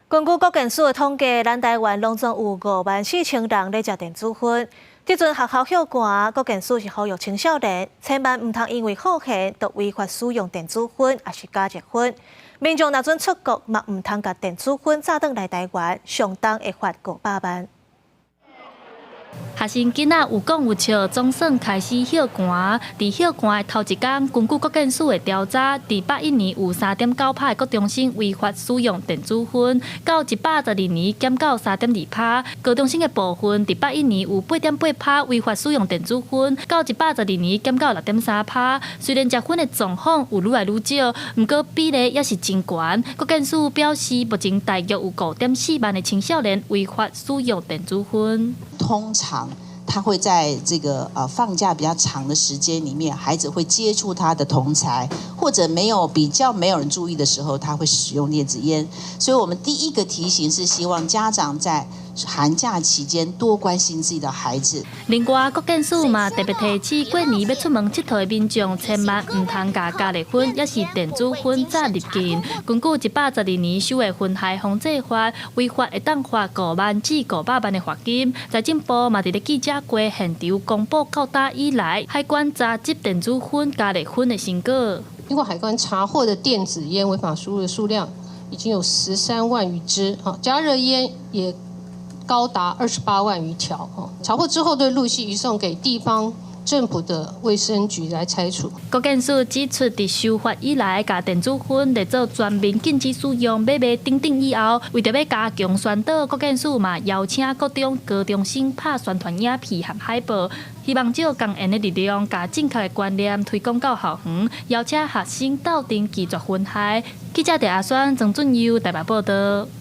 根據國健署的統計，咱台灣攏總有5萬4千人咧食電子薰。這陣學校歇寒，國健署是呼籲青少年，千萬毋通因為好閒就違法使用電子薰，抑是加熱薰。民眾若準出國，嘛毋通共電子薰載轉來台灣，上重會罰500萬。學生囡仔有講有笑，總算開始歇寒。佇歇寒的頭一工，根據國健署的調查，佇101年有3.9趴的國中生違法使用電子薰，到112年減到3.2趴。高中生的部分，佇81年有8.8趴違法使用電子薰，到112年減到6.3趴。雖然食薰的狀況有愈來愈少，毋過比例猶是真懸。國健署表示，目前大約有5.4萬的青少年違法使用電子薰。通常他會在這個放假比較長的時間裡面，孩子會接觸他的同儕，或者沒有比較沒有人注意的時候，他會使用電子菸。所以我們第一個提醒是希望家長在寒假期間多關心自己的孩子。另外，國健署嘛特別提醒，過年欲出門𨑨迌的民眾，千萬毋通共加熱薰，抑是電子薰載入境。根據112年修的薰害防制法，違法會當罰5萬至500萬的罰金。財政部嘛佇咧記者會現場公布，到今以來海關查執電子薰、加熱薰的成果。經過海關查獲的電子菸違法輸入的數量已經有13萬餘支，加熱菸也高達28萬餘條。查獲之後，都陸續移送給地方政府的衛生局來拆除。國健署指出，佇修法以來，共電子薰列做全面禁止使用、買賣等等以後，為著欲加強宣導，國健署嘛邀請國中、高中生拍宣傳影片和海報，希望藉共研的力量，共正確的觀念推廣到校園，邀請學生鬥陣拒絕薰害。記者鄭阿宣、曾俊佑台北報導。